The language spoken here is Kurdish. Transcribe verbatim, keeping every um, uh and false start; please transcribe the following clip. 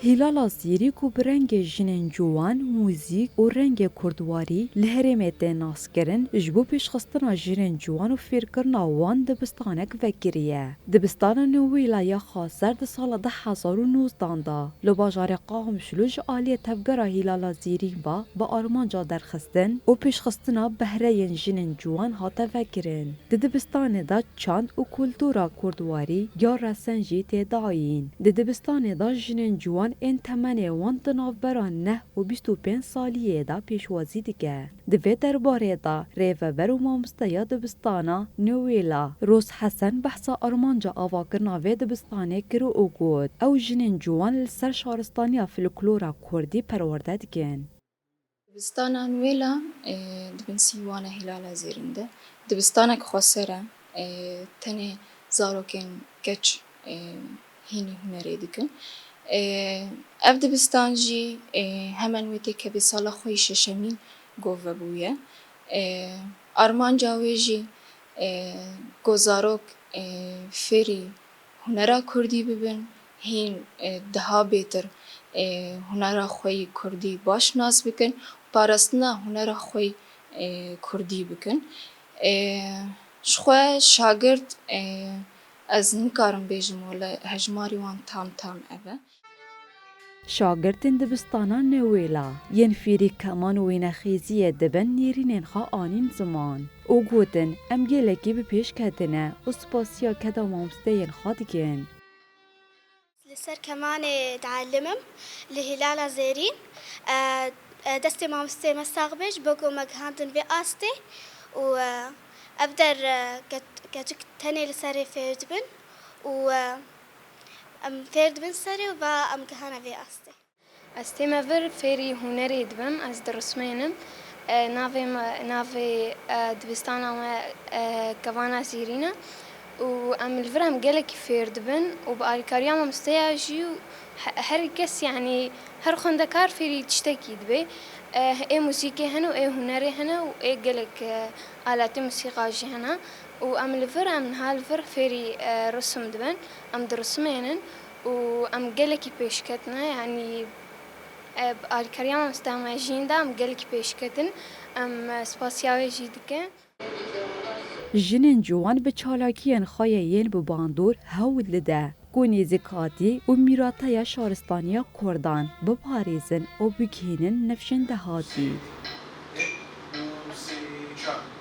Hîlala Zêrî ku bi rengê jinên ciwan, muzîk û rengê kurdwarî li herêmê tê naskirin, ji bo pêşxistina jinên ciwan û fêrkirina wan dibistanek vekiriye. Dibistana Newêla ya Xaser di sala du hezar û nozdan de li bajarê Qamişlo ji aliyê tevgera Hîlala Zêrî ve bi armanca derxistin û pêşxistina behreyên jinên ciwan hate vekirin. Di dibistanê de çand û kultura kurdwarî ya resen jî tê dayîn. Di dibistanê de jinên ciwan ên temenê wan di navbera neh û bîst û pênc saliyê de pêşwazî dike. Di vê derbarê de rêveber û mamosteya dibistana Newêla Roz Hesen behsa armanca avakirina vê dibistanê kir û got, ew jinên ciwan li ser şaristaniya folklora kurdî perwerde dikin. Dibistana Nûêla, e, di bin sîwana Hîlala Zêrîn de. Dibistanek xweser e, e, tenê zarokên keç, e, hînî hunerê dikin. E, ev dibistan jî, e, hemen wê têkevê sala xwe yî şeşemîn gove bûye. E, armanca wê jî, e, ku zarok, e, fêrî hunera kurdî bibin, hîn, e, daha bêtir, e, hunera xwe yî kurdî baş nas bikin, parastina hunera xwe yî, e, kurdî bikin. E, ji xwe şagirt, e, ez nikarim bêjim wele hejmarî wan tam tam ev e. Şagirtên dibistana Newêla yên fêrî keman û wênexêziyê dibin nêrînên xwe anîn ziman û gotin, em gelekî bi pêş ketine û spasiya keda mamosteyên xwe dikin. Li ser kemanê dialimim li Hîlala Zêrîn. E, e, destê mamosteyê me sax be ji bo ku me gihandin vê astê û, e, ev der, e, ke-, keçik tenê li serê fêr dibin û, e, em fêr dibin serê û va em gihane vê astê. Ez tême vir fêrî hunerê dibim, ez dirismênim. E, navê me, navê, e, dibistana me, e, Kevana Zêrîn e û em li vir em gelekî fêr dibin û bi alîkariya mamosteya jî û he-, her kes, yanî her xwendekar fêrî tiştekî dibe. E, ê muzîkê hene û ê hunerê hene û ê gelek, e, aletê musîqa jî hene û em li vir, em niha li vir fêrî, e, risim dibin, em dirismênin û em gelekî pêş ketine, yanî, e, bi alîkariya mamosteya me jîn de em gelekî pêş ketin, em, e, spasiya wê jî dikin. Jinên ciwan bi çalakiyên xwe yê yên bi bandor hewl dide ku nêzîkatî û mîrateya şaristaniya kurdan biparêzin û bigihînin nifşên dehatî.